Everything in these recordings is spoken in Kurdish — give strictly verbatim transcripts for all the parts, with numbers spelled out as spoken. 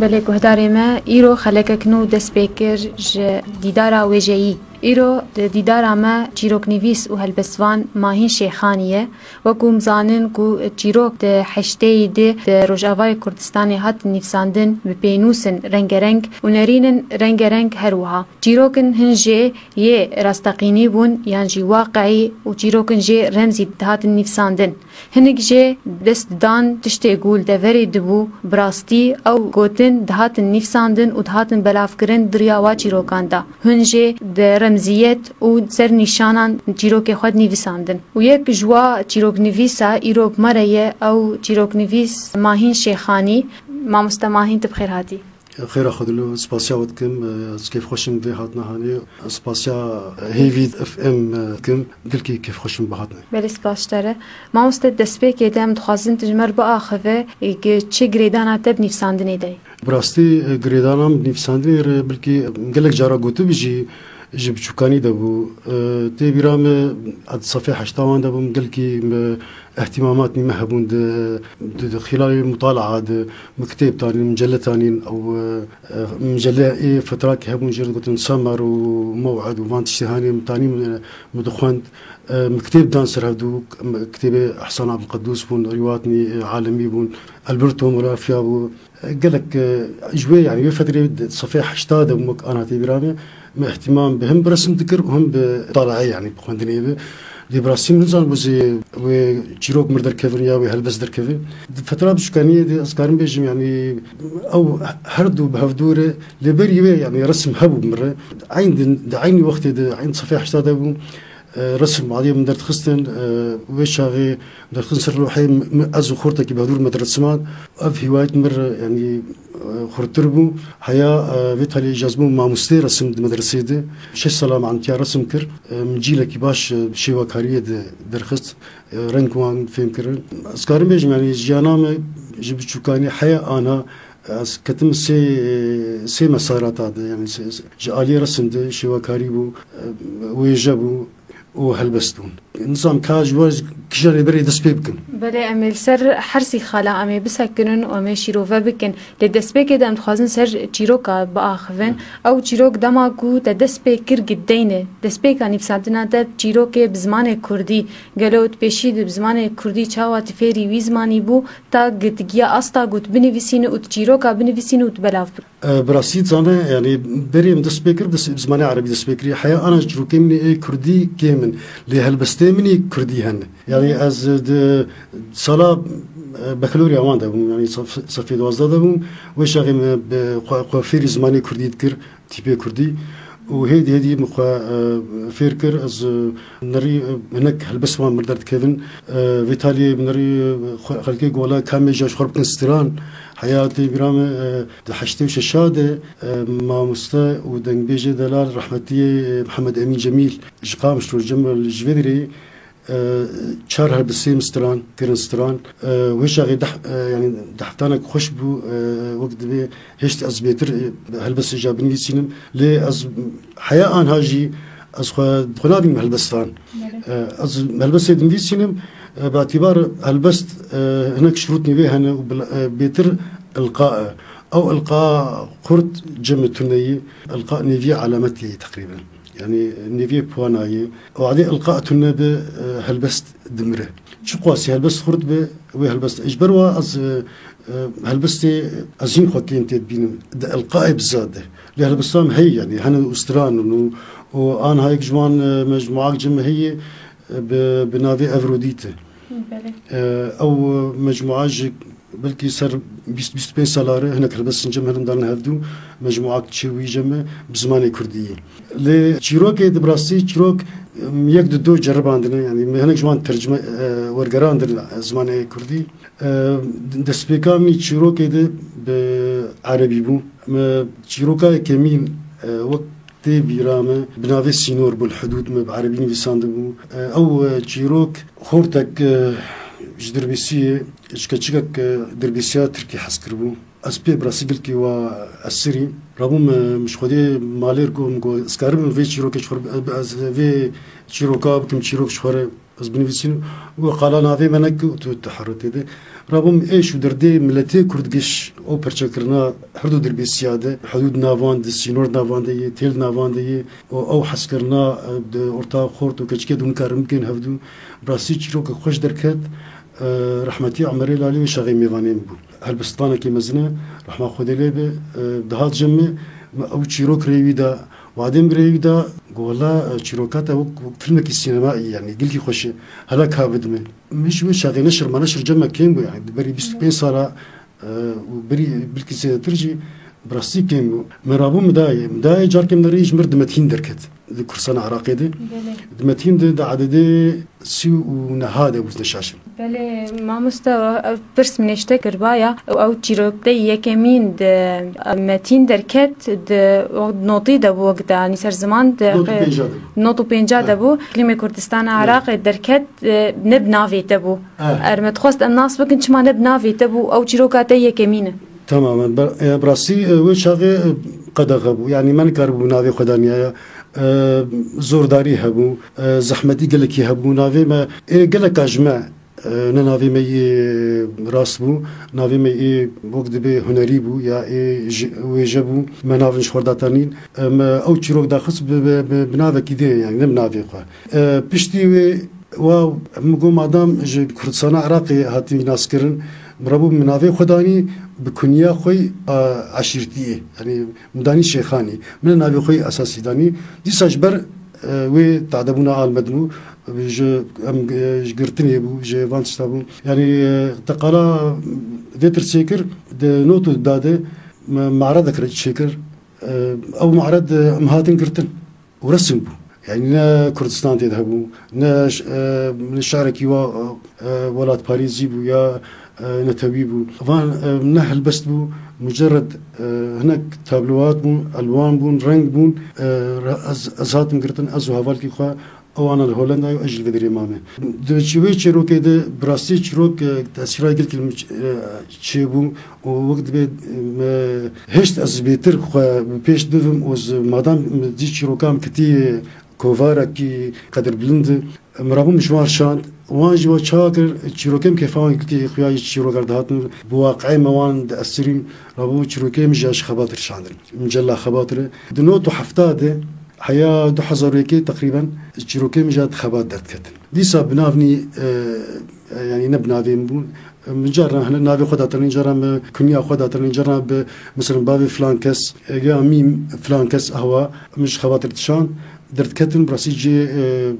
Belê guhdarê me, îro xelekek nû dest pê kir ji dîdara wêjeyî. Îro di dîdara me çîroknivîs û helbestvan Mahîn Şêxanî ye. Wekû em zanin ku çîrok di heşteyî di di Rojavayê Kurdistanê hatin nivîsandin bi pênûsin rengereng û nerînin rengereng her wiha. Çîrokin hin jê yê rasteqînî bûn yan jî waqeî û çîrokin jê remzî dihatin nivîsandin. Hinek jê dest didan tiştê ku li deverê dibû, bi rastî ew gotin dihatin nivîsandin û dihatin belavkirin di riya wa çîrokan de. Hin jê bi remziyet û ser nîşanan çîrokê xwe dinivîsandin. Û yek ji wa çîroknivîsa îro bi me re ye, ew çîroknivîs Mahîn Şêxanî. Mamoste Mahîn, tu bi xêr hatî. Xêra xwe dilo, spasiya we dikim. Ez kêfxweş im vê hatina hanê. Spasiya Hêvî F M dikim. Dilkî kêfxweş im bi hatinê. Belê, spas ji te re. Mamoste, destpêkê de em dixwazin tu ji me re biaxive, e, ki çi girêdana te bi nivîsandinê de ye? Bi rastî, e, girêdana min bi nivîsandinê re belkî gelek cara gotibi jî ji biçûkanî de bû. E, tê bîra me, ez di sefê heşta wan de bûm, gelkî me îhtîmamatî me hebûn di, di, di xîlalê mutalaa de, me kitêb tanîn, micelle tanîn, ew, e, e, micelle ê fetrakî hebûn jê re digotin Semer û Mew'ed û van tiştê hanê me tanîn, me, me dixwend. E, me kitêb dan ser hevdû, me kitêbê Ehsan Abdulqedûs bûn, Rîwatnî, e, Alemî bûn, Alberto Murafya bû. E, gelek, e, ji wê, yanî wê fetrê di sefê heşta de bûm, wek ana tê bîra me, me îhtîmam bi him bi resim dikir û him bi mutalaa, yanî bi xwendinê bi. Lê bi rastî min nizanim wê çîrok mir derkevin ya wê helbest derkevin. Di fetra biçûkaniyê de ez karim bêjim, yanî ew her du bi hevdû re, lê berî wê, yanî resim hebû bi min re. Eyn di, di eynî wextê de, eyn sefê heşta de bûm. E, resim aliyê min derdixistin, e, wê çaxê derxistin ser lewheyê, min, ez û xortekî bi hevdû re me diresimand. Ev hîwayet min re, yanî, e, xurtir bû. Heya, e, vê talê îcaz bûm mamosteyê resim di medreseyê de. Şeş sala me antiya resim kir. E, min cîlekî baş, e, şêwekariyê de derxist. E, reng wan fêm kirin. Ez karim bêjim, yanî jiyana me ji biçûkanî heya ana, ez ketim sê, sê mesarata de, yanî sê, sê, ji aliyê resim de şêwekarî bû, e, wêje bû û helbest bûn. Nizam ka ji we kîjan rêberê dest pê bikim. Belê, em ê li ser her sî xala em ê bisekinin û em ê şîrove bikin. Lê destpêkê de em dixwazin ser çîroka biaxivin. Ew çîrok dema ku te dest pê kir gideyne, destpêka nivîsandina te çîrokê bi zimanê kurdî, gelo tu pêşî di bi zimanê kurdî çawa tu fêrî wî zimanî bû, ta gitigiya asta ku tu binivîsîne û tu çîroka binivîsîne û tu belav bikî? E, bi rastî dizane, yanî berê em dest pê kir, bi zimanê erebî dest pê kirî. Heya ana çîrokê min ê kurdî kêm in. Lê helbestê min ê kurdî hene. Yanî ez di sala, e, bakalorya wan de bûm, yanî sef-, sefê duwazdeh de bûm. Wê çaxê me bi xwe, xwe fêrî zimanê kurdî dikir, tîpê kurdî. Û hêdî hêdî min xwe, e, fêr kir, ez, e, nerî, e, hinek helbest wan mir derdikevin. E, vê taliyê min nerî, e, xwe, xelkê gola kamê ja ji xwe bikin stran. Heya tê bîra me, e, di heştê û şeşa de, e, mamoste û dengbêjê delal rehmetiyê, e, Mihemed Emîn Cemîl ji Qamişlo, ji cem, ji vê derê, e, çar helbestê min stran, kirin stran. E, wê çaxê deh, e, yanî dehftanek xweş bû, e, wek divê hêşt ez bêtir, e, helbestê ja binivîsînim. Lê ez heya anha jî ez xwe, xwe nabînim helbestan. Belê. E, ez helbestê dinivîsînim, e, bi îtîbar helbest, e, hinek şirûtnî wê hene û bil-, e, bêtir ilqa e. Ew ilqa xurt cem tuneyî, ilqa nêviyê alametiyê teqrîben. Yanî nêviyê puanayê. Wadê ilqa tune bi, e, helbest dimire. Çiqasî helbest xurt bi, wê helbest. Ji ber wa ez, e, e, helbestê ez hîn xwe kêm tê dibînim. Di ilqayê bi zade. Lê helbestan heye, yanî hene û stran in û, û anha yek ji wan, e, mecmuak cem heye, e, bi, bi navê Evrodîte. Belê. E, ew mecmua ji belkî ser bîst, bîst û pênc sala re hinek helbestên cem herin dan hevdû, mecmuak çêwî cem e bi zimanê kurdî. Lê çîrokê de bi rastî çîrok, em, yek du do ceribandine, yanî me hinek ji wan tercime, e, wergerandin zimanê kurdî. E, destpêka min çîrokê de bi erebî bû. Me çîroka yekemîn, e, wek tê bîra me, bi navê Sînor bû, li hidûd me bi erebî nivîsandibû. E, ew, e, çîrok xortek, e, ji Dirbêsiyê, ji keçikek, e, Dirbêsiya Tirkî hez kiribû. Ez pê bi rastî gelkî wa esirî. Rabûm, e, min ji Xwedê malêr got, min got, ez karibim vê çîrokê ji xwe re, ez vê çîroka bikim çîrok ji xwe re. Ez binivîsînim û qala navê me nekir û tu, tu herotê de. Rabûm êş û derdê miletê Kurd giş, ew perçekirina herdu dirbêsiya de, hudûd navan de, sînor navan de yê, têl navan de yê, û ew hezkirina, e, di orta xort û keçikê de hûn karin bigên hevdû. Bi rastî çîrokek xweş derket, e, rehmetî Emerê Lalî wê şaxê mêvanê min bû. Helbestvanekî mezin e, rehma Xwedê lê be, e, dihat cem min, min ew çîrok rê wî da, wadê min rê wî da, got, wela, e, çîroka te wek, wek filmekî sînemayî, yanî gelkî xweş e, hela ka bidime. Min ji wê çaxê neşir ma neşir cem me kêm bû, yanî di berî bîst û pênc sala, e, û berî belkî zêdetir jî bi rastî kêm bû. Min rabû min dayê, min dayê carkê min rê ji mir di Metîn derket. Di Kurdistana Iraqê de. Belê. Di Metîn de di ededê sî û neha de bû, ne şaşim. Belê, mamoste, ev pirs min êşte kiribaya. Ew çîrok te yekemîn di Metîn derket, di notî de bû, wek de, yanî ser ziman de, Not û pênca de bû. Not û pênca de bû. Îklîmê Kurdistana Iraqê derket, e, ne bi navê te bû. Eh. Er me dixwest em nas bikin, çima ne bi navê te bû, ew çîroka te yekemîn e. Temamen. Ber-, e, bi rastî, e, wê çaxê, e, qedexe bû. Yanî me nikaribû navê xwe daniyaya. E, zordarî hebû, e, zehmetî gelekî hebû. Navê me, ê geleka ji me, e, ne navê me yê rast bû. Navê me ê wek dibê hunerî bû ya ê ji-, wêje bû. Me navin ji xwe datanîn. E, me ew çîrok daxist bi, bi, bi, bi navekî dê, yanî ne bi navê xwe. E, piştî wê Wa min got, madam ji Kurdistana Iraqê hatî naskirin, min rabû min navê xwe danî bi kunîya xwe, a, eşîrtiyê. Yanî min danî Şêxanî. Min navê xwe esasî danî. Dîsa ji ber, e, wê tadebûna Almed bû, ji em, e, ji girtinê bû, ji van tişta bû. Yanî, e, teqala vê tirsê kir, di not û da de me, me'redek re çêkir. E, ew me'red, e, em hatin girtin. û resim bû. Yanî ne Kurdistan tê de hebû, ne ş-, e, ne şarekî wa, e, welatparêzî bû ya, e, netewî bû. Van, e, ne helbest bû, mucerred, e, hinek tabloat bûn, elwan bûn, reng bûn. E, re-, ez, ez hatim girtin, ez û hevalkî xwe, ew ana li Holendayê û ez jî li vê derê mame. Di çi-, wê çîrokê de bi rastî çîrok, e, tesîra gelkî li min ç-, e, çêbû û wek dibê, me hêşt ez bêtir xwe bi pêş bivim û ez madam min dî çîroka min kitî kovarekî qedirbilind, min rabû min ji wan şand. Wan jî wa çawa kir, çîrokê min kêfa wan girtî, xuya jî çîrokar dihatin, bi waqiê me wan diesirîn, rabû çîrokê min jî ya ji Xebatir şandin. Min cella Xebatir e. Di not û hefta de, heya du hezar û yekê teqrîben, çîrokê min jî ya di Xebat derdiketin. Dîsa bi nav nî, e, e, yanî ne bi navê min bûn. Min caran hene navê xwe datirnî, caran bi kunya xwe datirnî, caran bi, mesela, bavê filan kes, e, ya mîm filan kes, ehwa min ji Xebatir dişand, derdiketin, bi rastî cê, e,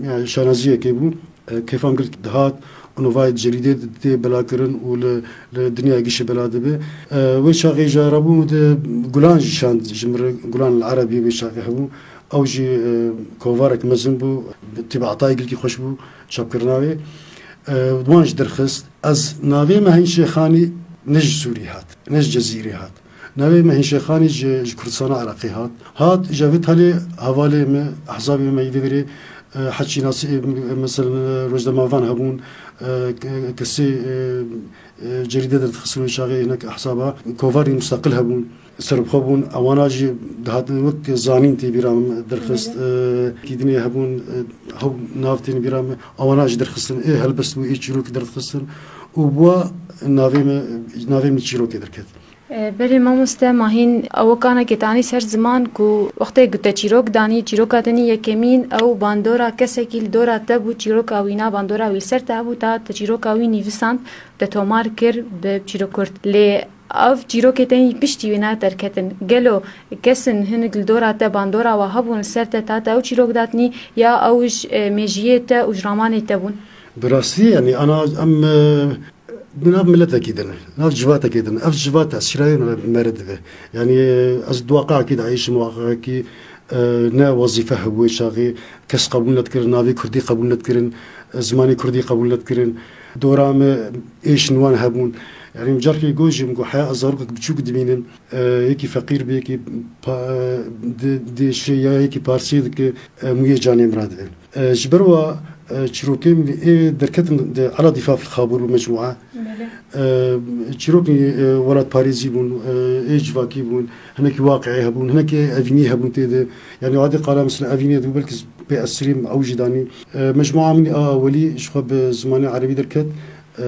yani şanaziyekê bû. E, kêfa min gelek dihat, û novayê di cerîdê de tê belakirin û li, li dinya gişê bela dibe. E, wê çaxê jî rabû de gulan jî şand ji min re, gulan li erebî wê çaxê hebû. Ew jî, e, kovarek mezin bû, tîbatayê gelkî xweş bû, çapkirina wê. E, wan jî derxist. Ez navê me Heyîn Şêxanî ne ji Sûrî hat, ne ji Cezîrê hat. Navê me Heyîn Şêxanî ji, ji Kurdistana Iraqê hat. Hat, ji vê talê hevalê me, ehzabê me yê vê derê, e, Heçî Nasî, e, mesela, e, Rojda Mavan hebûn, e, ke-, kesê, e, e, cerîde derdixistin wê çaxê hinek ehzaba, kovarî mustaqil hebûn. Serbixwe bûn, ewana jî dihatin wek zanîn tê bîra min derxist, Belê. e, kîdinê hebûn, e, hew nav tên bîra min, ewana jî derxistin, ê helbest bû, ê çîrokî derdixistin û bi wa navê min, navê min çîrokê derket. E, belê mamoste, ma hîn ew kanekê tanî ser ziman ku wextê ku te çîrok danî, çîroka te nî yekemîn, ew bandora kesekî li dora te bû, çîroka wî na bandora wî li ser te hebû, ta te çîroka wî nivîsand, te tomar kir bi çîrokurt. Lê Ev çîrokê te yî piştî wî ne derketin. Gelo kesin hinik li dora te bandora wa hebûn li ser te ta te ew çîrok datnî ya ew ji, e, mêjiyê te û ji ramanê te bûn? Bi rastî, yanî, ana em, e, di nav miletekî din, nav civatekê din. Ev civat tesîrayê me, me re dibe. Yanî, e, ez di waqayekî de ayîşim, waqayekî, e, ne wezîfe hebû wê çaxê. Kes qebûl nedikirin, navê kurdî qebûl nedikirin, e, zimanê kurdî qebûl nedikirin. Dora me êş wan hebûn. Yanî min carkê got jî, min got, heya ez zarokek biçûk dibînim, e, yekî feqîr be, yekî pa-, e, di, dê şê ya yekî parsê dike, e, mûyê canê min radibe. E, ji ber wa, e, çîrokê min ê derketin di Ela Dîfaf li Xabûr û mecmûa. Belê. E, çîrokên, e, welatparêzî bûn, e, ê civakî bûn, hinekî waqiê hebûn, hinekî evînî hebûn tê de. Yanî wadê qala mesela evînê de belkî pê esirî ew jî danî. E, mecmûa min a ewelî ji xwe bi zimanê erebî derket. e,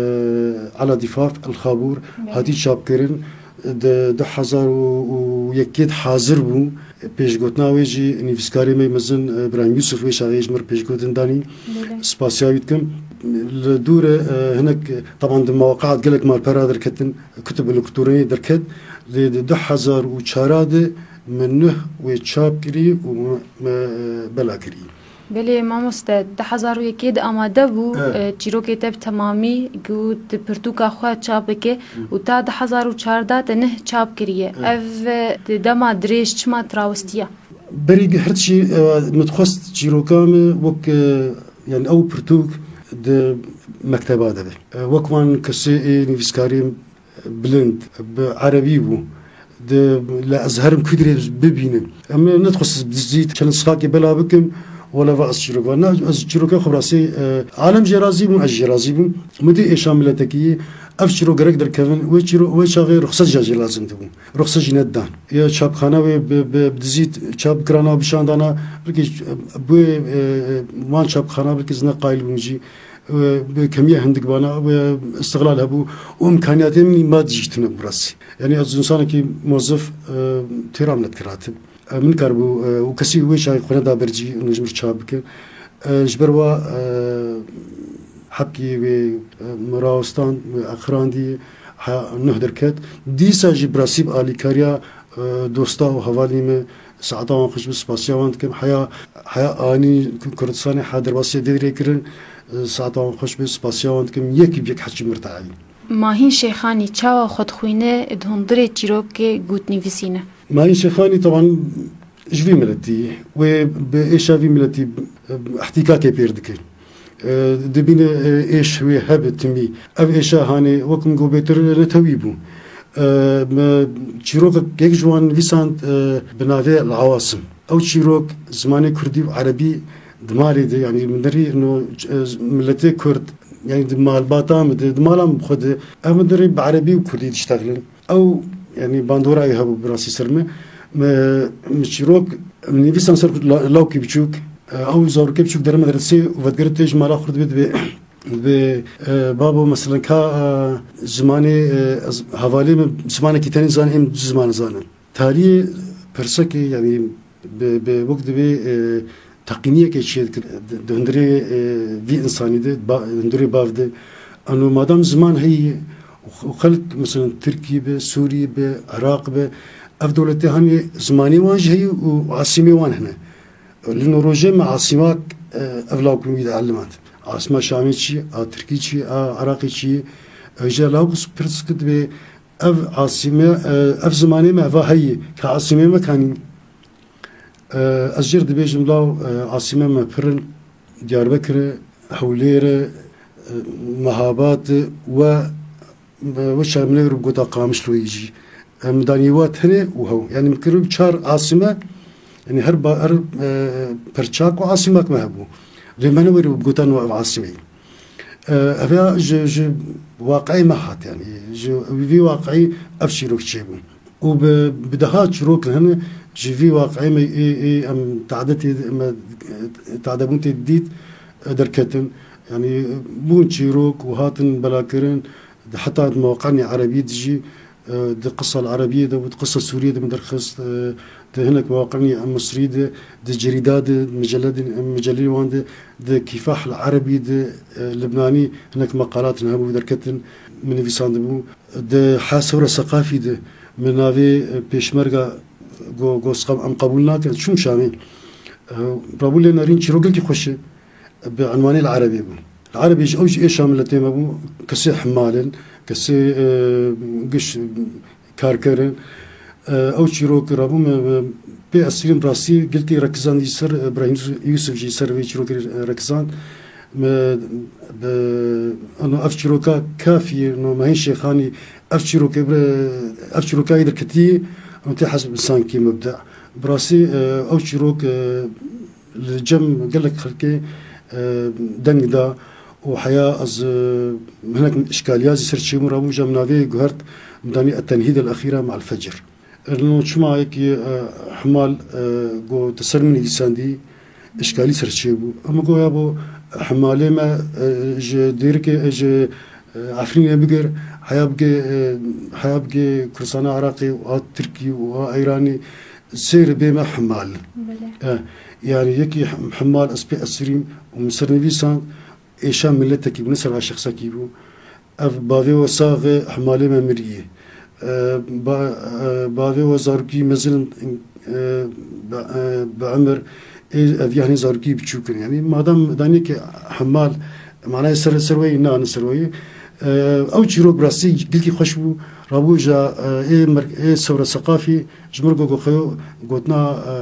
Ala Dîfaf El Xabûr hatî çapkirin. Di du hezar û yekê de hazir bû. Pêşgotina wê jî nivîskarê me mezin, e, Birahîm Yûsif wê çaxê ji min re pêşgotin danî. Spasiya wî dikim. Li dû re, e, hinek, taban di mewaqeat gelek malpera derketin, kutub elektronik derket. Lê di du hezar û çar de min nuh wê çap kirî û me, e, bela kirî. Belê mamoste, du hezar û yekê de amade bû, e, çîrokê te bi temamî ku di pirtûka xwe çap bike û ta du hezar û çardeh te neh çap kiriye. Ev, e, di dema dirêj çima tirawistiye? Berî her tişî, e, min dixwest çîroka me wek, e, yani ew pirtûk di mekteba de be. E, wek van kesê ê nivîskarên bilind, bi erebî bû. Di, li ez herim ku dirê bibînim. Em ne dixwest dizî çend sixakê bela bikim, wele va ez çîrok va. Na, ez çîroka xwe bi rastî, e, alem jê razî bûm, ez jê razî bûm. Min dî êşa miletekî, ev çîrok gerek derkevin, wê çîro-, wê çaxê ruxset jî jê lazim dibû. Ruxset jî nedidan. Ya çapxana wê bi, bi, bi dizî çap kirana, bişandana, belkî bu, e, e, wan çapxana belkî zina qayil bûm jî. E, bi kemiya hindik bana, e, istiqlal hebû û imkaniyatê min mad jî tune bi rastî. Yani ez insanekî mozif, e, têra min nedikir hatib. E, min karibû, e, û kesî wê çayê xwe neda ber cî, û ji min çap bike. E, ji ber wa, e, hepkî wê, e, min rawestan, wê eqirandî, ha, nuh derket. Dîsa jî bi rastî bi alîkariya, e, dosta û hevalî me, saeta wan xweş bi, spasiya wan dikim. Heya, heya anî Kurdistanê, heya derbasî vê rê kirin, e, saeta wan xweş bi, spasiya wan dikim. Yekî bi yek heçî mirtehî. Mahîn Şêxanî çawa xwe dixwîne di hundirê çîrokê gotnivîsî ne? Mahîn Şêxanî, teban, ji vî miletî, wê bi êşa vî miletî, e, ihtîkakê pêr dike. E, dibîne, e, êş wê hebe timî. Ev êşa hanê, wek min got bêtir, netewî bû. E, me çîrokek yek ji wan nivîsand, e, bi navê El Awasim. Ew çîrok zimanê kurdî û erebî di malê de, yanî min derî no, e, miletê kurd, yanî di malbata min de, di mala min xwe de, ev min derî bi erebî û kurdî diştexilin. Ew, yanî bandora wî hebû bi rastî ser min. Me, min çîrok, min nivîsan ser la-, lawkî biçûk. E, ew zarokê biçûk dere medresê û vedgere tê ji mala xwe dibê, dibê, dibê, e, babo, meselen ka, e, zimanê, e, ez, hevalê min zimanekî tenê zane, em du ziman zanin. Tariyê pirsekê, yanî bi, bi wek dibê, e, teqîniyekê çê dikir, di, di hundirê, e, vî insanî de, ba-, di hundirê bav de. Ano madam ziman heyî û xelk, mesela Tirkî be, Sûrî be, Iraq be, ev dewletê hanê zimanê wan jî heyî û asîmê wan hene. Li no rojê me asîmak, e, ev lawkun wî de elimand. Asma Şamê çi, a Tirkî çi, a Iraqê çi, e, ji lawk pirs kir dibê, ev asîme, e, ev zimanê me eva heyî, ka asîmê me kanî. E, ez jêr dibêjim law, e, asîme me pirin, Diyarbekir e, Hewlêr e, e, Mehabat e, we, e, we çar milê rû gota Qamişloyî jî. E, min danî we tenê û hew. Yani min kiriw çar asîme, yani her ba-, her, e, perçak û asîmak me hebû. Lê me newerî gotan we ev asîmeyî. E, ev ya ji, ji waqeyê me hat, yani ji vî waqeyî ev çîrok çêbû. Û bi, bi deha çîrok hene ji vî waqeyê me ê, ê em tadetê me, tadebûn tê dît, e, derketin. Yani bûn çîrok û hatin belakirin, di heta di mewqenê erebî de jî, e, di qisa erebiyê de û di qisa Sûriyê de min derxist, e, di hinek mewqenê Misrî de, di cerîda de, miceledên, micelê wan de, di kîfah el erebî de, e, Libnanî hinek meqalatin hebû derketin, min nivîsandibû. Di Hesewra Seqafî de min navê, e, pêşmerga go-, gosqam em qebûl nakin, çûm Şamê. E, rabû lê nerîn çîrok gelkî xweş e. Bi enwanê li erebê bû. Li erebê jî ew jî êşa miletê me bû. Kesê himal in, kesê, e, giş karker in. E, ew çîrok rabû me, me pê esrîn rastî giltî rekizandî ser, e, Ibrahîm Yûsif jî ser vê çîrokê, e, rekizand. Me bi, ano ev çîroka kafî, no Mehîn Şêxanî ev çîrokê bi, ev çîroka yê derketî, em tê hesb sankî mubde. Bi rastî, e, ew çîrok, e, li cem gelek xelkê, e, deng da û heya ez, e, hinek îşkaliya zî ser çêbûn rabûm, jî min navê guhert, min danî Et-Tenhîd el-Exîra me'el Fecr. Erno çima yekî, e, himal, e, go tu ser min nivîsandî, îşkalî ser çêbû. Em go ya bo himalê me, e, ji dêrikê, e, ji, Efrînê bigir, heya bigê, e, heya bigê Kurdistana Iraqê û a Tirkî û a Îranî sêr bê me Himal. Belê. E, yani yekî Him-, Himal ez pê esirîm û min ser nivîsan êşa miletekî bû, ne ser şexsekî bû. Ev bavê we sax e, Himalê me miriye. E, ba-, e, bavê we zarokî mezin, e, bi, e, bi emir, ê, ev yanî zarokî biçûk in. Yani madem danê ki Himal, manayê ser, ser weyî, na, ne ser weyî. E, ew çîrok bi rastî gilkî xweş bû. Rabû ja, e, ê mer-, ê Sewra Seqafî ji mir go, go xeyo gotina, e,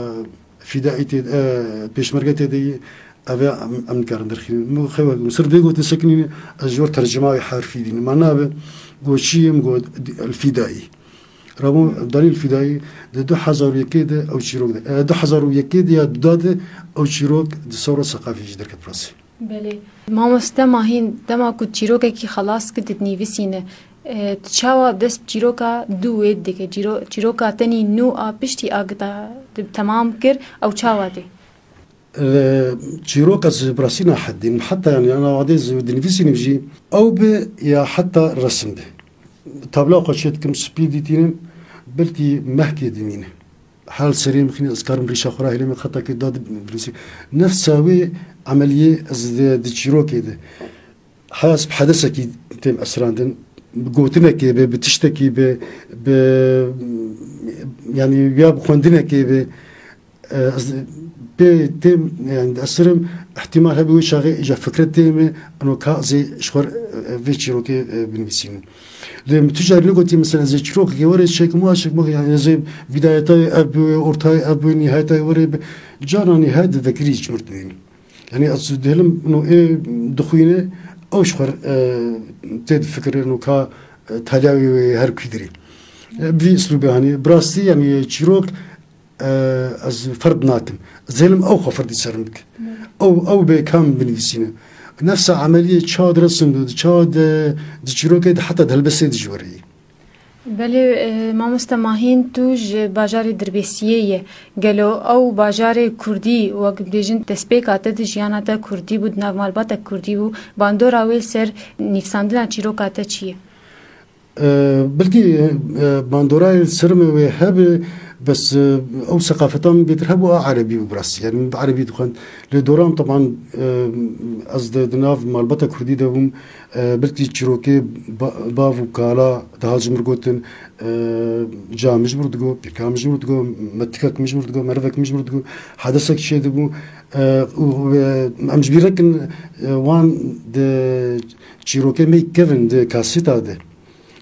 fîdaî tê, e, pêşmerge tê de yî, ev ê em, em nikarin derxînin. Min xewa, min ser vê gotin sekinîne, ez ji wir tercima wê herfî dînim. Ma nabe, go çi ye, min go el fîdaî. Rabû danî el fîdaî, di du hezar û yekê de ew çîrok de. E, du hezar û yekê de ya duda de ew çîrok di Sewra Seqafî jî derket pirasî. Belê. Mamoste Mahîn, dema ku çîrokekî xelas kir, didnivîsîne, e, tu çawa dest bi çîroka dû wê dike? Çîro-, çîroka tenî nû a piştî a gita tu temam kir, ew çawa tê? E, çîroka ez bi rastî nahedînim. Heta yani ana wadê ez dinivîsînim jî. Ew bi ya heta resim de. Tabla xwe çê dikim, spî dîtînim, belkî mehkê dimîne. Hel serê min xîne, ez karim rîşa xwe rahêlim, xetekê da binivîsî. Nefsa wê emeliyê ez di, di çîrokê de. Heya ez bi hedesekî têm esirandin, bi gotinekê be, bi tiştekî be, bi, yani ya bi xwendinekê be, e, ez pê têm, yani esirim, ihtimal hebe wê çaxê îca fikret têm e, eno ka ez ê ji xwe, e, vê çîrokê, e, binivîsînim. Lê min tu carî negotî, mesela, ez ê çîrokekê were çêkim, wa çêkim, yani ez ê bidayeta ev bi, ortaya ev bi, nihayeta were bi. Cara nihayet de vekirî ji mir dibînim. Yani ez dihêlim, no ê dixwîne, ew ji xwe, e, tê difikire, no ka, e, taliya wê her kuî dirê. E, bi vî îslûbê hanî, bi rastî, yani çîrok, e, ez ferd nakim. Ez dihêlim ew xwe ferdî ser min bike. Ew, ew bê ka min binivîsîne. Nefsa emeliyê ça di resim de, ça di, di çîrokê de, heta di helbestê de jî were yî. Belê, e, mamoste Mahîn, tu ji bajarê Dirbêsiyê ye. Gelo ew bajarê kurdî, wek bibêjin, destpêka te di jiyana te kurdî bû, di nav malbata kurdî bû, bandora wê li ser nivîsandina çîroka te çi ye? E, belkî, e, bandora li ser me wê hebe, bes, e, ew seqafeta min bêtir hebû a erebî bû, bi rastî. Yani min bi erebî dixwend. Lê doran, teban, e, ez di, di nav malbata kurdî de bûm. E, belkî çîrokê ba-, bav û kala dihat ji mir gotin, e, ca min ji mir digo, pîrka min ji mir digo, metikek min ji mir digo, merivek min ji mir digo, hedesek çê dibû. E, û, e, em ji bîr nekin, e, wan di çîrokê me kevin di kaseta de.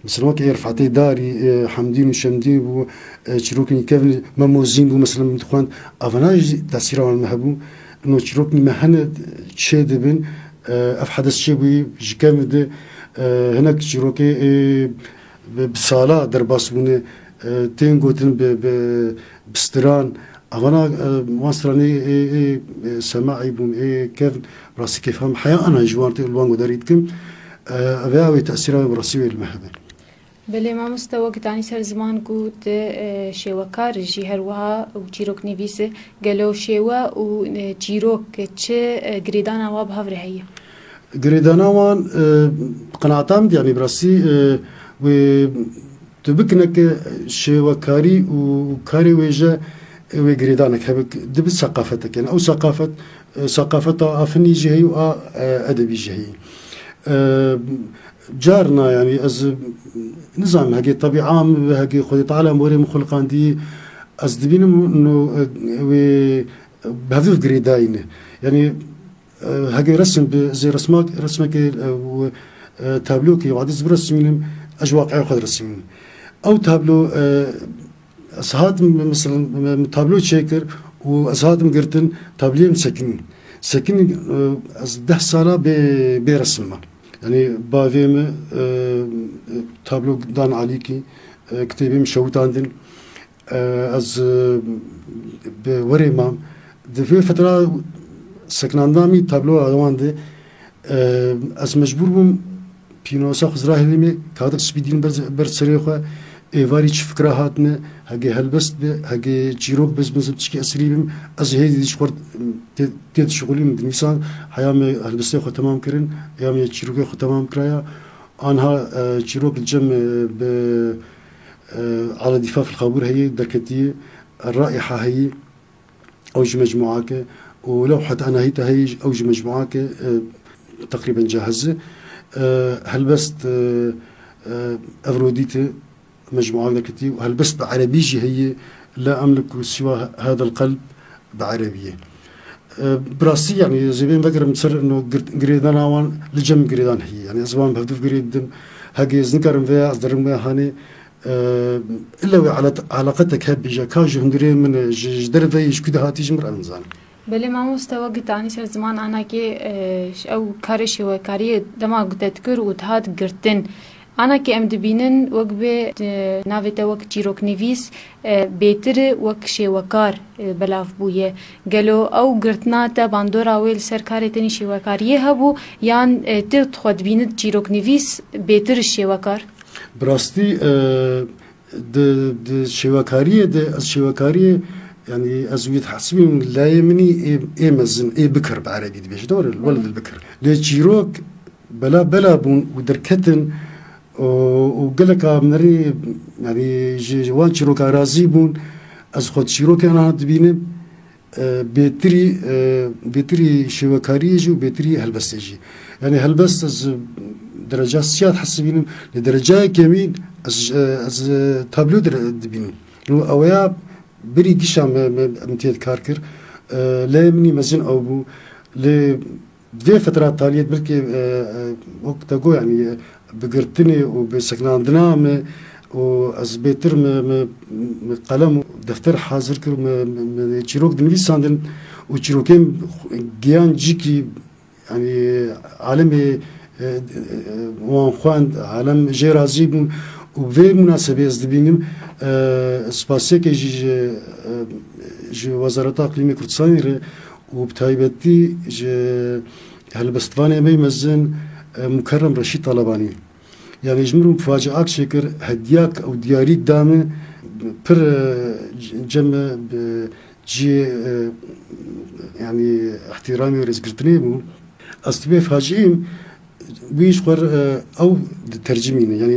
Mesela wek ê Rifetê Darî, e, Hemdîn û Şemdîn bû, e, çîrokên kevin Memo Zîn bû, mesela min dixwend. Evana jî tesîra wan me hebû. Ino çîrokên me hene çê dibin. E, ev hedes çêbûyî ji kevin de, e, hinek çîrokê, e, bi, bi sala derbas bûne, e, tên gotin bi, bi, bi stiran. Evana, e, wan stranê ê, ê, ê, semaî bûn, ê kevn, rastî kêfa min heya ana ji wan tê, li wan guhdarî dikim. E, ev ya wê tesîra wê bi rastî wê li me hebe. Belê mamoste, wek danî ser ziman ku tu, e, şêwekar jî her wiha û çîroknivîs e. Gelo şêwe û, e, çîrok çi, e, girêdana wa bi hev re heye? Girêdana wan, e, qenaeta min, yanî bi rastî, e, wê tu bikineke şêwekarî û karê wêje, e, wê girêdanek hebe, dibe seqafetek. Yani ew seqafet, e, seqafeta a finî jî heyî û a, e, edebî jî heyî. E, carna, yani ez nizanim, hegê tebîa min, hegê Xwedê Teala morê min xuliqandî, ez dibînim no, e, wê bi hev girêdayîne. Yani, e, hegê resim bi, zê resmak, resmekê, e, û, e, tablokê wadî ez biresmînim, ez ji waqiya xwe diresmînim. Ew tablo, e, ez hatim, mesela, min tablo çêkir û ez hatim girtin, tabliyê min sekinîn. Sekinîn, e, ez deh sala bê, bê resim me. Yani bavê min, e, tablo dan alîkî, e, kitêbê min şewitandin. E, ez, e, bi werê mam. Di vê fetra sekinandina min tabloya wan de, e, ez mecbûr bûm pînosa xwe zira hilîmê, kadik spî dîn ber, ber serê xwe, êvarî çi fikra hatine, hegê helbest be, hegê çîrok be, ez mezin tişkî esirî bim, ez hêdî dî ji xwe tê, tê dişixulîm, dinivîsan, heya me helbestê xwe temam kirin, heya me çîrokê xwe temam kiraya. Anha, e, çîrok li cem, e, bi, e, Ala Dîfa fil Xabûr heye, derketiye, Raiha heye, ew jî mecmuak e, û Lewhat Enahîta heye, ew jî mecmuak e, e, teqrîben cahiz e. E, helbest, e, e, Evrodît e, mecmuak derketî, û helbest bi erebî jî heye, La emliku siwa hadal qelb bi erebî ye. E, bi rastî, yanî, ez ê bên vegerim ser ino gir-, girêdana wan li cem girêdan heye. Yanî, ez wan bi hevdûv girê didim. Hegê ez nikarim vêya, ez derim vêya hanê, e, illa wê alet-, eleqetek hebî, ja ka ji hundirê min e, ji, ji derve yê, ji ku de hatî, ji min re nizanim. Belê mamoste, wek gitanî ser ziman anakê, e, ew karê şêwekariyê dema ku te dikir û dihat girtin. Anakê em dibînin wek bê di navê te wek çîroknivîs, e, bêtir wek şêwekar, e, belav bûye. Gelo ew girtina te bandora wê li ser karê tenî şêwekariyê hebû yan, e, tu xwe dibînit çîroknivîs bêtir şêwekar? Bi rastî, e, di, di şêwekariyê de, ez şêwekariyê, yanî ez wî dihesibînim, layê min î ê, ê mezin, ê bikir bi erebî dibêje, doğru? Weled el bikir. Lê çîrok bela bela bûn û derketin û, û gelek a hunerî, yanî ji, ji wan çîroka razî bûn. Ez xwe di çîrokê ana dibînim, e, bêtirî, e, bêtirî şêwekariyê jî û bêtirî helbestê jî. Yanî helbest ez dereca siyat hesibînim, li derecayê kemîn ez, e, ez, e, tablo dire-, dibînim. Û ew ya birî gişa me, me, min tê kar kir. E, lê min î mezin ew bû. Lê Di vê fetra taliyê belkî, e, e, wek te got, yanî, e, bi girtinê û bi sekinandina me û ez bêtir me, me, me qelem û defter hazir kir, me, me, me çîrok dinivîsandin û çîrokên giyan cîkî, yanî, alemê, e, e, wan xwend, alem jê razî bûn û vê munasebê ez dibînim, e, spasiyekê jî ji, e, ji Wezareta Eqlîmê Kurdistanê re û bi taybetî ji helbestvanê me mezin, e, Mukerrem Reşîd Talebanî. Yanî ji min re faciak çêkir, hediyak û diyarîk da min, pir, e, cem bi cihê, e, yanî îhtîramê û rêzgirtinê bû. Ez tibê faciîm, wî ji xwe re, e, ew ditercimîne. Yanî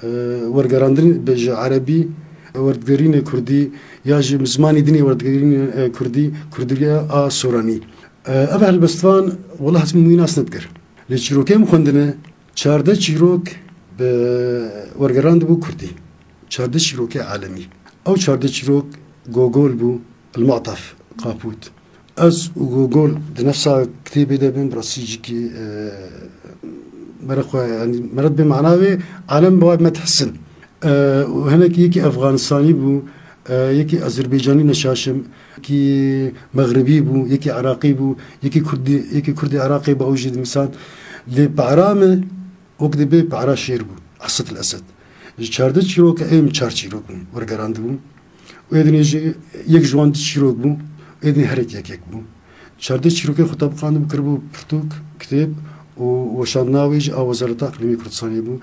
e, wergerandin bi ji erebî, werdigerînê kurdî ya ji zimanî dinê werdigerînê, e, kurdî, kurdî a soranî. E, ev helbestvan, wela ez min wî nas nedikir. Lê çîrokê min xwendine, çardeh çîrok bi wergerandibû kurdî. Çardeh çîrokê alemî. Ew çardeh çîrok Gogol bû, El-Mu'taf, Qapût. Ez û Gogol di nefsa kitêbê de bin, bi rastî cîkî, e, mere xwe, yanî mere dibê mana wê, alem bi me dihesin. E, û hinek yekî Efxanistanî bû, e, yekî Azerbaycanî neşaşim, yekî Mexribî bû, yekî Iraqî bû, yekî Kurdî, yekî Kurdî Iraqê bû, ew jî dinivîsand. Lê para min, wek dibê para şêr bû, Esed el Esed. Ji çardeh çîroka êm çar çîrok bûn, wergerandibûn. Û êdinê jî yek ji wan du çîrok bû, êdinê herek yek yek bû. Çardeh çîrokê xwe tebiqandibû, kiribû pirtûk, kitêb û weşandina wê jî a Wezareta Eqlîmê Kurdistanê bû.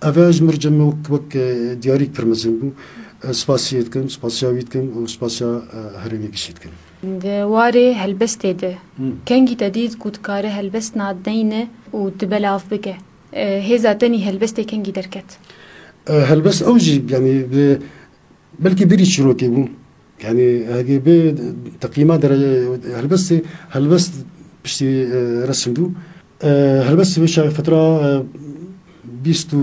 Ev e ji mir cem wek, wek, e, diyarîk pir mezin bû. E, spasiyê dikim, spasiya wî dikim û spasiya, e, herêmê gişî dikim. Di warê helbestê de Hmm. kengî te dît ku dikare helbest nadeyne û tu belav bike? E, hêza te nî helbestê kengî derket? E, helbest ew jî, yanî, bi, belkî birî çîrokê bû. Yanî, hegê bê teqîma dere-, helbestê, helbest piştî, e, resim bû. E, helbest vê çaxê fetra, e, bîst û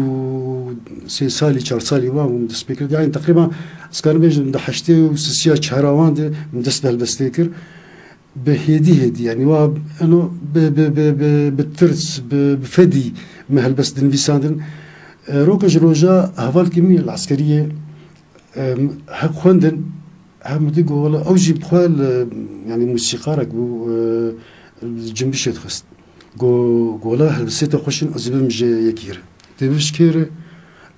sê salî, çar salî wan bû min dest pê kir. Yanî, teqrîban, ez karim bêjim, di heştê û sisiya çara wan de min dest bi helbestê kir. Bi hêdî hêdî, yanî wa eno bi, bi, bi, bi, bi tirs, bi, bi fedî me helbest dinivîsandin. E, roke ji roja hevalkî min li eskeriyê, e, hek xwendin, hem dî got, wela ew jî bi xwe li, yanî musîkarek bû, e, cimbişê dixwest. Got, got, wela helbestê te xweş in, ez ê bim ji yekî re. Tê biv ji kê re?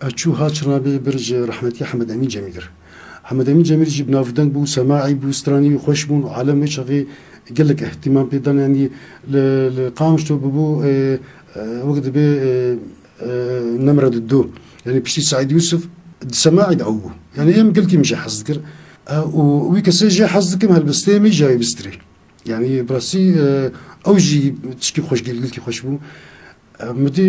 Ez çû ha çirna bê bir ji rehmetî Hemed Emîn Cemîl re. Hemed Emîn Cemîl jî bi nav û deng bû, semaî bû, stranî wî xweş bûn û alem wê çaxê gelek îhtîmam pê dan, yanî li, li Qamişlo bûbû, e, e, wek dibê, e, e, nemre di do. Yanî piştî Seîd Yûsif di semaî de ew bû. Yanî em gelkî min jê hez dikir. E, û wî kesê jê hez dikim, helbestê min jî ya wî bistirê. Yanî bi rastî, e, ew jî tişkî xweş, gelkî xweş bû. Mudî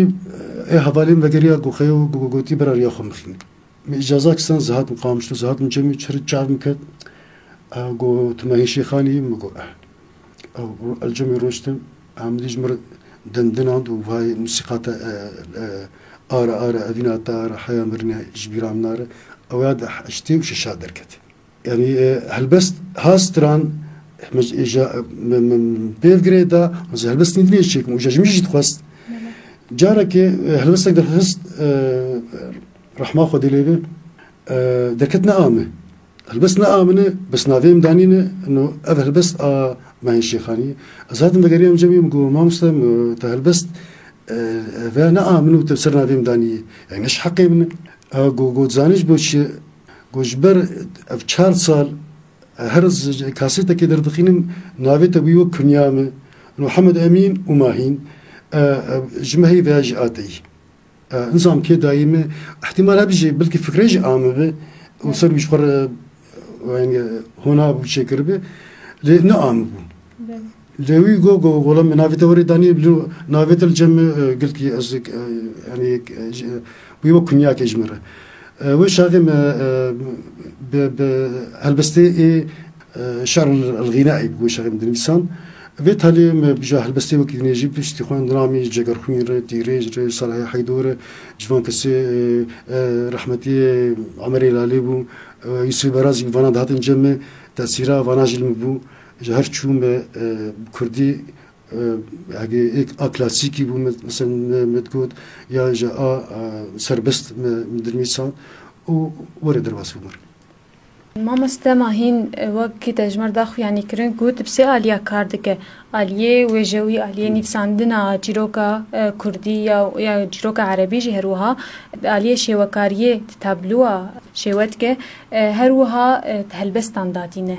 ê hevalên vegeriya ku xeyo ku gotî bira riya xwe mixîne. Min îcaza kistan zihat min qamişto, zihat min cemî çir çav min ket. Ew got, "Tu mehî Şêxanî?" Min got, "Eh." Ew el cemî rûniştin, em dî ji mir dindinand û vay musîqa te, e, e, ara, ara, evîna te ara, heya mirine ji bîra min nare. Ew ya di heştê û şeşa derket. Yanî, e, helbest ha stran, min, e, ja, min, min pêv girê da, ez helbest nî dinê çêkim, û ja ji min jî dixwest. Belê. Carekê, e, helbestek derxist, e, rehma Xwedê lê be, e, derket ne a min. Helbest ne a min e, bes navê min danîne, no ev helbest a Mehên Şêxanî ye. Ez hatim vegeriyam cemê min got, "Mamoste, min, te helbest, e, e, veya ne a min û te ser navê min danî ye. Yanî ne ji heqê min e." E, got, got, "Zanî ji bo çi?" Got, "Ji ber ev çar sal, e, her z-, kasetekê derdixînim, navê te bûyî wek kunya min. Muhammed Emîn û Mahîn, e, e, ji me heyî veya jî a te yî." E, nizam kê dayî min, ihtimal hebî jî, belkî fikre jî a min bi, û ser wî ji xwe re, e, yanî, hona bû çêkiribi, lê ne a min bû. Belê. Lê wî got, got, "Wela min navê te werê danî, lê navê te li cem min, e, gelkî ez, e, yanî, e, ji, wî wek kunyakê ji min re." E, wê şaxê me, e, bi, bi helbestê ê, e, şer el-, el-ğînaî bi wê şaxê me dinivîsan. Vê talê me bi ja helbestê wekî dinê jî piştî xwe namî Cegerxwîn re, Tîrêj re, Salahê Heydo re, civan kesê, e, e, rehmetî Emerê Lalê bû, e, Yusufê Berazî bi vana dihatin cem me, tesîra vana jî li min bû. Ji her çû me, e, bi kurdî, e, hegê êk a klasîkî bû, me, mesela me, me digot, ya ji a, e, serbest me, me dinivîsan û werê derbas bû mir. Mamoste Mahîn, e, wekî te ji me re da xuyanîkirin ku tu bi sê aliya kar dike. Aliyê wêjewî, aliyê nivîsandina çîroka, e, kurdî ya, ya çîroka erebî jî her wiha. Aliyê şêwekariyê tu tabloa şêwe dike, e, her wiha, e, tu helbestan datîne.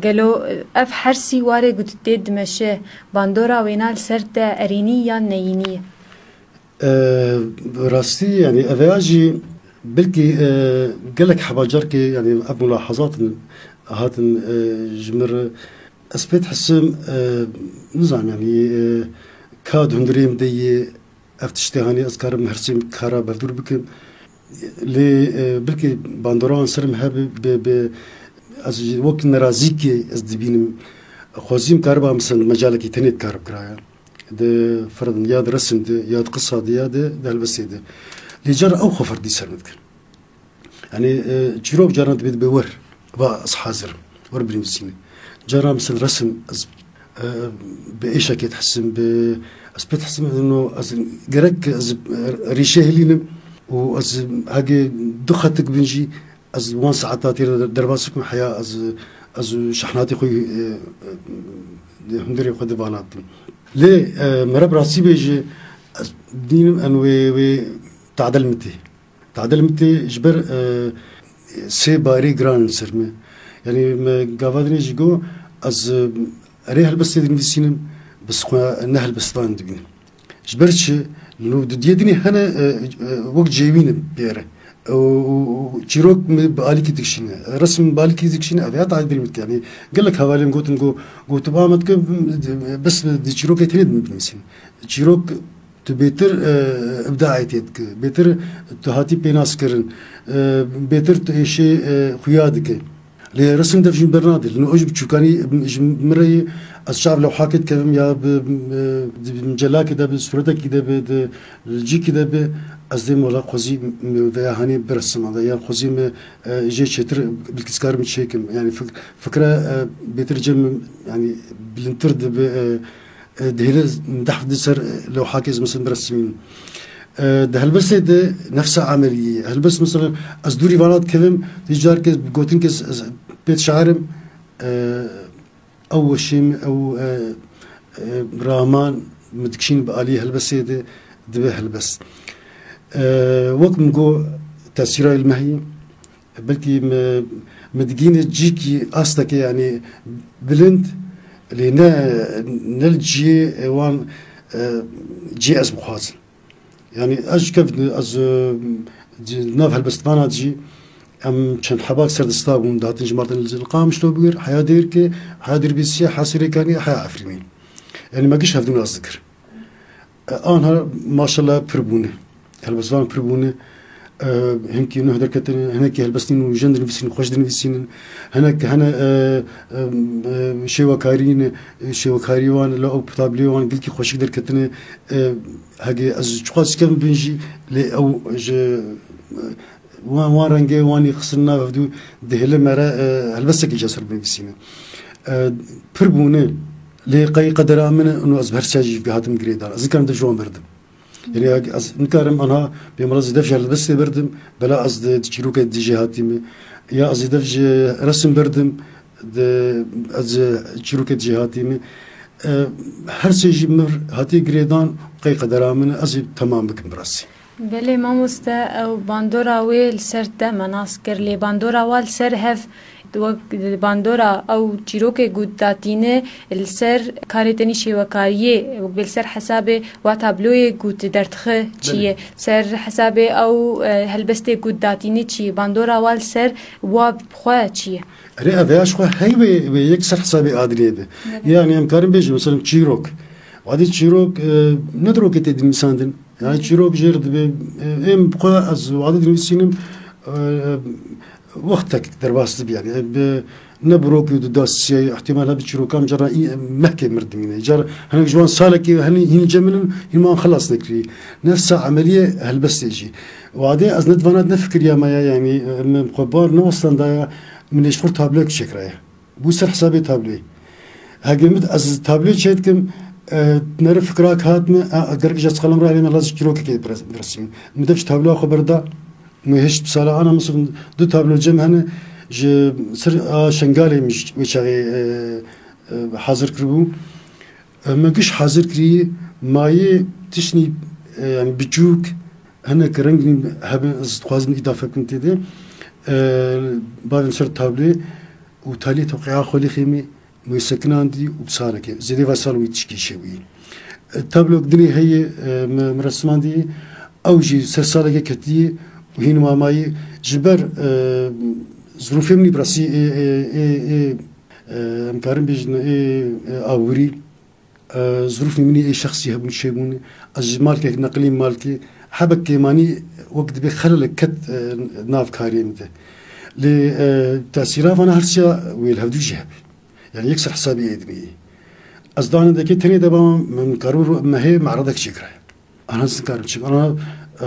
Gelo, e, ev hersî warê ku tu tê dimeşe, bandora wêna li ser te erênî yan neyînî ye? E, rastî, yanî, eveya jî belkî, e, gelek heba carkê, yanî, ev mulahazat in, hatin, e, ji min re. Ez pê dihisim, e, nizanim, yanî, e, ka di hundirê min de yê, ev tiştê hanî ez karim her sê kara bevdûr bikim. Lê, e, belkî bandora wan ser min hebe, bi, bi, ez jî wek nerazîkê ez dibînim. Xwezîm kariba, mesela, mecalekî tenê dikar bikiraya. Di firin ya di resim de, ya di qisa de, ya di, di helbestê de. Lê cara ew xwe ferdî ser min dikin. Yanî, e, çîrok caran dibê, dibê wer, va ez hazir im, wer binivîsîne. Caran, mesela, resim, ez, e, bi êşekê dihisim, bi, ez pê dihisim, no, ez gerek ez, e, rîşe hilînim û ez hegê du xetik bin jî, ez wan saeta tê re derbas bikim, heya ez, ez şehnatê xwe, e, e, hundirê xwe de vala bikim. Lê, e, mere bi rastî bêje, ez dînim en wê, wê tadil min tê. Tadil min tê ji ber, e, sê barê giran in ser me. Yanî me gava dinê jî got, ez, e, erê helbestê dinivîsînim, bes xwe ne helbestvan dibînim. Ji ber çi? Li didiyê dinê hene, e, e, wek cêwî ne pê re. Û, û, û çîrok min bi alîkî dikişîne. Resim bi alîkî dikişîne, ev ya tadil min tê. Yanî gelek hevalên gotin, got, got, tu ba me dike, bes di çîrokê tenê dinivîsînim. Çîrok tu bêtir, e, îbdaê tê dike, bêtir tu hatî pênaskirin, e, bêtir tu êşê, e, xuya dike. Lê resim dev jî bernadê. Lê ew jî bi çûkanî ji min re yê, ez çav lewhakê dikevim ya bi, e, di, bi micelakê de, bi sûretekî de, bi, di, li cîkî de bi, ez dêm wela xwezî me veya hanê biresim, ya xwezî me, e, jê çêtir bilkî dikarim çêkim. Yanî fik-, fikre, e, bêtir cem, yanî bilindtir dibe, e, e, dihêle dehf di ser, e, lewhakê ez mesela biresimînim. E, di helbestê de nefsa emeliyê. Helbest mesela ez dûrî vana dikevim, di carkê bi gotinkê ez, ez pê dişarim, e, ew weşê min, ew, e, e, raman min dikişîn bi alî helbestê de dibe helbest. E, wek min got tesîra ilmehî, Belkî me, me digîne cîkî astekê, yanî bilind, lê ne, ne li cihê wan, e, cihê ez bixwazim. Yanî ez ji kev, ez, e, di nav helbestvana de jî em çend hebak serdista bûn, dihatin ji Mardin li Qamişlo bigir, heya Dêrkê, heya Dîrbîsiyê, heya Sêrêkaniyê, heya Efrînê. Yanî me giş hevdû nas dikir. E, anha maşallah pir bûne. Helbestvan pir bûne. E, hinkî nuh derketine, hinekî helbestîn û jin dinivîsînin, xweş dinivîsînin. Hinek hene, e, e, e, şêwekarî ne, şêwekarî wan, li ew tablê wan gilkî xweşik derketine. E, hegê ez çiqas kevin bin jî, lê ew ji, e, wan, wan rengê wanî xistin nav hevdû dihêle me re, e, helbestekî ca ser binivîsîne. E, pir bûne, lê qey qedera min e, û ez bi her siya jî hatim girêdan. Ez nikarim dev ji wan berdim. Yani ez nikarim anha bê mala zî dev ji helbestê berdim, bela ez di, di çîroke dijî hatî me. Ya ez zî dev ji resim berdim, di, ez ji çîroke dijî hatî me. E, her sê jî mir hatî girêdan, qey qedera min e, ez ê temam bikim bi rastî. Belê mamoste, ew bandora wê li ser te me nas kir, lê bandora wa li ser hev, wek bandora ew çîrokê ku datîne li ser karê tenî şêwekariyê, wek bê li ser hesabê wa tabloyê ku tu derdixe çi ye, ser hesabê ew, e, helbestê ku datîne çi ye, bandora wa li ser wa bi xwe çi ye? Erê, ev ya ji xwe hey wê, wê yek ser hesabê adiliyê be. Evet. Yani em karin bêjin, mesela çîrok. Wadî çîrok, e, ne dirokê tê dinivîsandin. Yani çîrok jêr dibe, e, em bi xwe ez wadî dinivîsînim, e, wextek derbas dibe yani. E, bi, ne bi rokê du da siyê, ihtimal hebe çîrokan cara î-, mehkê mir dimîne. Cara hinek ji wan salekê henî hîn cem min in, hîn wan xelas nekirî. Nefsa emeliye helbestê jî. Wadê ez ne divana ne fikiriya me ya, yani, e, min xwe bar ne westandaya, min ê ji xwe tablek çêkiraya. Bû ser hesabê tablê. Hegê min ez tablê çêdikim, e, nere fikrak hat min, e, gerek ji ez qelemra lê me lazim çîrokekê biresînim. Min dev ji tabloya xwe berda, min hişt sala ana, mesela du tablo cem hene, ji ser a Şengalê min ji wê çaxê, e, e, hazir kiribû. E, min giş hazir kirî, mayê tiştî, e, yani biçûk, hinek rengîn hebe, ez dixwazim îdafe bikim tê de. E, bavên ser tablê û talî tewqeya xwe lê xêmî, wê sekinandî û bi salekê, zêdê va sal wî tişkî şewî. E, tablok dinê heye, e, me, me resimandî, ew jî ser salekê ketî û hîn mamayî ji ber, e, zirûfê min î birasî ê, ê, ê, ê, e, em karin bêjin ê, ê, awirî. E, zirûfê min ê şexsî hebûn çêbûn. Ez ji malkek neqilîm malkê. Hebek kêmanî wek dibê xelelek ket, e, nav kariyê min de. Lê, e, tesîra vana her siya wê li hevdû jî hebe. Yani yek ser hesabê êdimî. Ez danê dekê tenê de bama min karû mehê me'redek çêkiraya. Ana ez nikarim çi. Ana, e,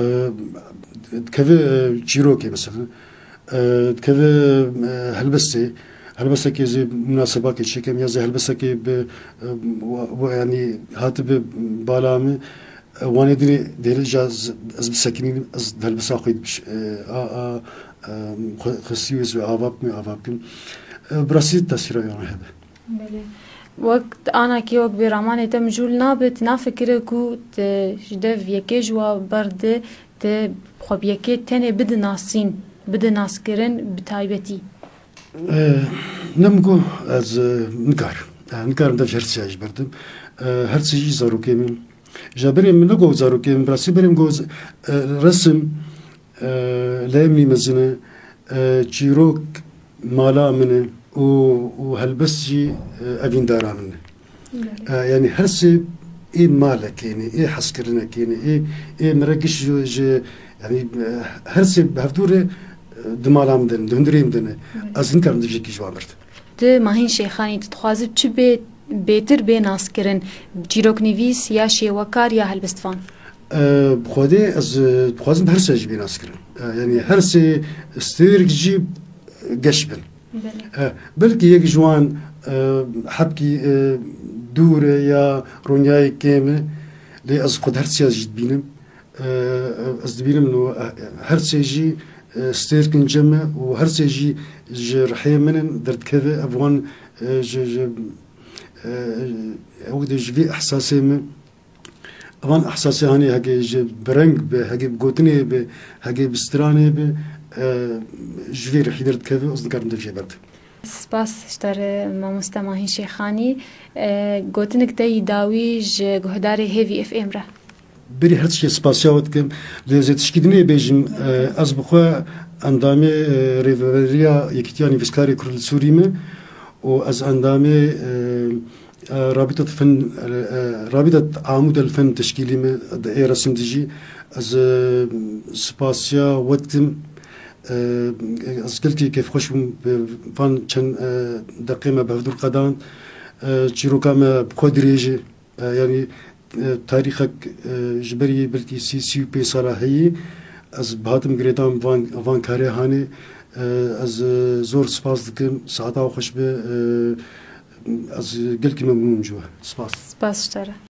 dikeve, e, çîrokê mesela. E, dikeve, e, helbestê. Helbestekê zê munasebakê çêkem ya zê helbestekê bi, e, wa-, wa-, yani hatibe bala min. E, wanê dinê dêre ca ez, ez bisekinînim, ez helbesa xwe, e, a, a, e, xwe, xwestî wê zê ava bikim, ava bikim. E, bi rastî tesîra yan hebe. Belê. Wek anakî wek bêramanê te mijûl nabe, tu nafikire ku tu ji dev yekê ji wa berde, tu xwe bi yekê tenê bide nasîn, bide naskirin bi taybetî? E, ne min got ez, e, nikarim. E, nikarim dev ji her siya jî berdim. E, her sê jî zarokê min. Ji berê min negot zarokê min, bi rastî berê min got, e, resim, e, leyê min î mezin e, e, çîrok mala min e û, û helbest jî, e, evîndara min e. E, yani her sê ê malekê ne, ê hezkirinekê ne, ê, ê min re giş ji, ji, yani, e, her sê bi hevdû re, e, di mala min de ne, di hundirê min de ne. Ez nikarim divjekî ji wan birdim. Tu Mahîn Şêxanî, tu dixwazî çi bê, bêtir bê naskirin? Çîroknivîs ya şêwekar ya helbestvan? E, bi Xwedê ez, e, dixwazim her sê jî bê naskirin. E, yani her sê stêrk jî geş bin. Belê. E, belkî yek ji wan, e, hebkî, e, dûr e ya ronyayê kêm e, lê ez xwe di her siya jî dibînim. E, ez dibînim no, e, her sê jî, e, stêrkin cem e û her sê jî ji rihê min in derdikeve. Ev wan, e, ji, ji, e, ew de ji vê ehsasê min, evan ehsasê hanê heke ji bi reng be, heke bi gotinê be, heke bi stranê be, e, ji vê rihî derdikeve, ez nikarim dev jê berdim. Spas ji te re mamoste Mahîn Şêxanî. E, gotinik te yî dawî ji guhdarê Hêvî F M re. Berî her tiştê spasiya we dikim. Lê zê tişkî dinê bêjim, e, ez bi xwe endamê, e, Rêveberiya Yekîtiya Nivîskarê Kurd li Sûrî me û ez endamê, e, Rabîta Fen, e, Rabîta Amûd el Fen teşkîlî me di ê resim de jî ez, e, spasiya we dikim. E, ez gelkî kêfxweş bûm bi van çend, e, deqê me bi hevdûr qedand. E, çîroka me bi xwe dirêj e. E, yanî, e, tarîxek, e, ji berî belkî sî, sî û pênc sala heyî, ez bi hatim girêdan van, van karê hanê. E, ez, e, zor spas dikim. Saeta xweş be. E, ez gelkî memnûn im ji we. Spas. Spas ji te re.